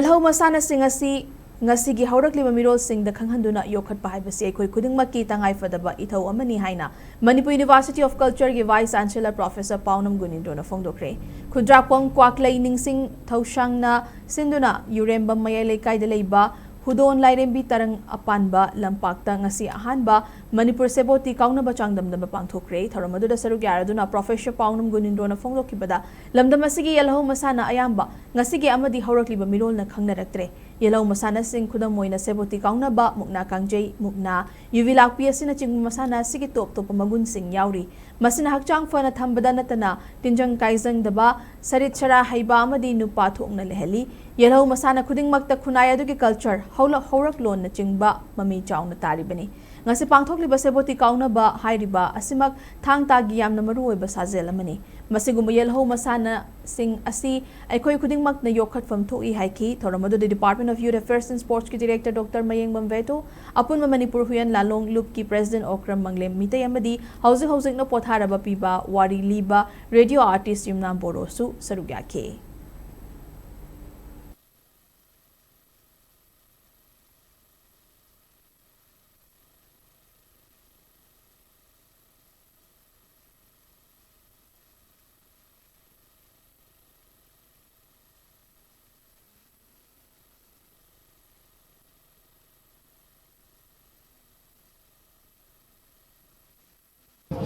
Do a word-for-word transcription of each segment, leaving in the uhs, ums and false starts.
ꯌꯦꯜꯍꯧ ꯃꯁꯥꯟꯅꯁꯤꯡ ꯑꯁꯤ ꯉꯁꯤꯒꯤ ꯍꯧꯔꯛꯂꯤꯕ ꯃꯤꯔꯣꯜꯁꯤꯡꯗ ꯈꯪꯍꯟꯗꯨꯅ ꯌꯣꯛꯈꯠꯄ ꯍꯥꯏꯕꯁꯤ ꯑꯩꯈꯣꯏ ꯈꯨꯗꯤꯡꯃꯛꯀꯤ ꯇꯉꯥꯏꯐꯗꯕ ꯏꯊꯧ ꯑꯃꯅꯤ ꯍꯥꯏꯅ ꯃꯅꯤꯄꯨꯔ University of Culture ꯒꯤ Vice Chancellor Professor ꯄꯥꯎꯅꯝ ꯒꯨꯅꯤꯟꯗ꯭ꯔꯣꯅ ꯐꯣꯡꯗꯣꯛꯈ꯭ꯔꯦ꯫ ꯈꯨꯟꯗ꯭ꯔꯥꯛꯄꯝ ꯀ꯭ꯋꯥꯛꯂꯩ ꯅꯤꯡꯁꯤꯡ ꯊꯧꯁꯥꯡꯅ ꯁꯤꯟꯗꯨꯅ ꯌꯨꯔꯦꯝꯕꯝ ꯃꯌꯥꯏ ꯂꯩꯀꯥꯏꯗ ꯂꯩꯕ ꯍꯨꯗꯣꯟ ꯂꯥꯏꯔꯦꯝꯕꯤ ꯇꯔꯪ ꯑꯄꯥꯟꯕ ꯂꯝꯄꯥꯛꯇ ꯉꯁꯤ ꯑꯍꯥꯟꯕ ꯃꯅꯤꯄꯨꯔ ꯁꯦꯕꯣꯠꯇꯤ ꯀꯥꯎꯅꯕ ꯆꯥꯡꯗꯝꯅꯕ ꯄꯥꯡꯊꯣꯛꯈ꯭ꯔꯦ꯫ ꯊꯧꯔꯝ ꯑꯗꯨꯗ ꯁꯔꯨꯛ ꯌꯥꯔꯗꯨꯅ Professor ꯄꯥꯎꯅꯝ ꯒꯨꯅꯤꯟꯗ꯭ꯔꯣꯅ ꯐꯣꯡꯗꯣꯛꯈꯤꯕꯗ, ꯂꯝꯗꯝ ꯑꯁꯤꯒꯤ ꯌꯦꯜꯍꯧ ꯃꯁꯥꯟꯅ ꯑꯌꯥꯝꯕ ꯉꯁꯤꯒꯤ ꯑꯃꯗꯤ ꯍꯧꯔꯛꯂꯤꯕ ꯃꯤꯔꯣꯜꯅ ꯈꯪꯅꯔꯛꯇ꯭ꯔꯦ꯫ ꯌꯦꯜꯍꯧ ꯃꯁꯥꯟꯅꯁꯤꯡ, ꯈꯨꯗꯝ ꯑꯣꯏꯅ ꯁꯦꯕꯣꯠꯇꯤ ꯀꯥꯎꯅꯕ, ꯃꯨꯛꯅꯥ ꯀꯥꯡꯖꯩ, ꯃꯨꯛꯅꯥ, ꯌꯨꯕꯤ ꯂꯥꯛꯄꯤ ꯑꯁꯤꯅꯆꯤꯡꯕ ꯃꯁꯥꯟꯅ ꯑꯁꯤꯒꯤ ꯇꯣꯞ ꯇꯣꯞꯄ ꯃꯒꯨꯟꯁꯤꯡ ꯌꯥꯎꯔꯤ꯫ ꯃꯁꯤꯅ ꯍꯛꯆꯥꯡ ꯐꯅ ꯊꯝꯕꯗ ꯅꯠꯇꯅ ꯇꯤꯟꯖꯪ ꯀꯥꯏꯖꯪꯗꯕ, ꯁꯔꯤꯠ ꯁꯔꯥ ꯍꯩꯕ ꯑꯃꯗꯤ ꯅꯨꯄꯥ ꯊꯣꯛꯅ ꯂꯩꯍꯜꯂꯤ꯫ ꯌꯦꯜꯍꯧ ꯃꯁꯥꯟꯅ ꯈꯨꯗꯤꯡꯃꯛꯇ ꯈꯨꯟꯅꯥꯏ ꯑꯗꯨꯒꯤ culture, ꯍꯧꯂꯛ-, ꯍꯧꯔꯛꯂꯣꯟꯅꯆꯤꯡꯕ ꯃꯃꯤ ꯆꯥꯎꯅ ꯇꯥꯔꯤꯕꯅꯤ꯫ ꯉꯁꯤ ꯄꯥꯡꯊꯣꯛꯂꯤꯕ ꯁꯦꯕꯣꯠꯇꯤ ꯀꯥꯎꯅꯕ ꯍꯥꯏꯔꯤꯕ ꯑꯁꯤꯃꯛ ꯊꯥꯡ ꯇꯥꯒꯤ ꯌꯥꯝꯅ ꯃꯔꯨꯑꯣꯏꯕ ꯁꯥꯖꯦꯜ ꯑꯃꯅꯤ꯫ ꯃꯁꯤꯒꯨꯝꯕ ꯌꯦꯜꯍꯧ ꯃꯁꯥꯟꯅꯁꯤꯡ ꯑꯁꯤ ꯑꯩꯈꯣꯏ ꯈꯨꯗꯤꯡꯃꯛꯅ ꯌꯣꯛꯈꯠꯐꯝ ꯊꯣꯛꯏ ꯍꯥꯏꯈꯤ꯫ ꯊꯧꯔꯝ ꯑꯗꯨꯗ Department of Youth Affairs and Sports ꯀꯤ Director Doctor ꯃꯌꯦꯡꯕꯝ ꯚꯦꯇꯣ, ꯑꯄꯨꯟꯕ ꯃꯅꯤꯄꯨꯔ ꯍꯨꯏꯌꯦꯟ ꯂꯥꯂꯣꯡ ꯂꯨꯞꯀꯤ President ꯑꯣꯀ꯭ꯔꯝ ꯃꯪꯂꯦꯝ ꯃꯤꯇꯩ ꯑꯃꯗꯤ ꯍꯧꯖꯤꯛ ꯍꯧꯖꯤꯛꯅ ꯄꯣꯊꯥꯔꯕ ꯄꯤꯕ ꯋꯥꯔꯤ ꯂꯤꯕ radio artist ꯌꯨꯝꯅꯥꯝ ꯕꯣꯔꯣꯁꯨ ꯁꯔꯨꯛ ꯌꯥꯈꯤ꯫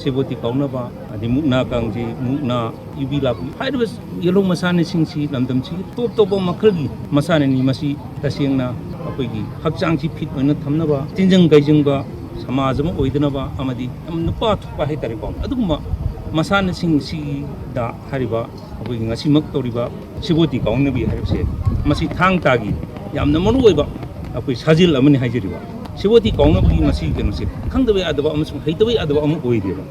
ꯁꯦꯕꯣꯠꯇꯤ ꯀꯥꯎꯅꯕ, ꯑꯗꯩ ꯃꯨꯛꯅꯥ ꯀꯥꯡꯖꯩ, ꯃꯨꯛꯅꯥ, ꯌꯨꯕꯤ ꯂꯥꯛꯄꯤ ꯍꯥꯏꯔꯤꯕ ꯌꯦꯜꯍꯧ ꯃꯁꯥꯟꯅꯁꯤꯡꯁꯤ ꯂꯝꯗꯝꯁꯤꯒꯤ ꯇꯣꯞ ꯇꯣꯞꯄ ꯃꯈꯜꯒꯤ ꯃꯁꯥꯟꯅꯅꯤ꯫ ꯃꯁꯤ ꯇꯁꯦꯡꯅ ꯑꯩꯈꯣꯏꯒꯤ ꯍꯛꯆꯥꯡꯁꯤ fit ꯑꯣꯏꯅ ꯊꯝꯅꯕ, ꯇꯤꯟꯖꯪ ꯀꯥꯏꯖꯪꯕ, ꯁꯃꯥꯖ ꯑꯃ ꯑꯣꯏꯗꯅꯕ ꯑꯃꯗꯤ ꯌꯥꯝ ꯅꯨꯄꯥ ꯊꯣꯛꯄ ꯍꯥꯏꯇꯥꯔꯦꯀꯣ, ꯑꯗꯨꯒꯨꯝꯕ ꯃꯁꯥꯟꯅꯁꯤꯡꯁꯤꯗ ꯍꯥꯏꯔꯤꯕ ꯑꯩꯈꯣꯏꯒꯤ ꯉꯁꯤꯃꯛ ꯇꯧꯔꯤꯕ ꯁꯦꯕꯣꯠꯇꯤ ꯀꯥꯎꯅꯕꯤ ꯍꯥꯏꯕꯁꯦ, ꯃꯁꯤ ꯊꯥꯡ ꯇꯥꯒꯤ ꯌꯥꯝꯅ ꯃꯔꯨꯑꯣꯏꯕ ꯑꯩꯈꯣꯏ ꯁꯥꯖꯦꯜ ꯑꯃꯅꯤ ꯍꯥꯏꯖꯔꯤꯕ꯫ ꯁꯦꯕꯣꯠꯇꯤ ꯀꯥꯎꯅꯕꯒꯤ ꯃꯁꯤ ꯀꯩꯅꯣꯁꯦ ꯈꯪꯗꯕ ꯌꯥꯗꯕ ꯑꯃꯁꯨꯡ ꯍꯩꯇꯕ ꯌꯥꯗꯕ ꯑꯃ ꯑꯣꯏꯔꯦꯕ꯫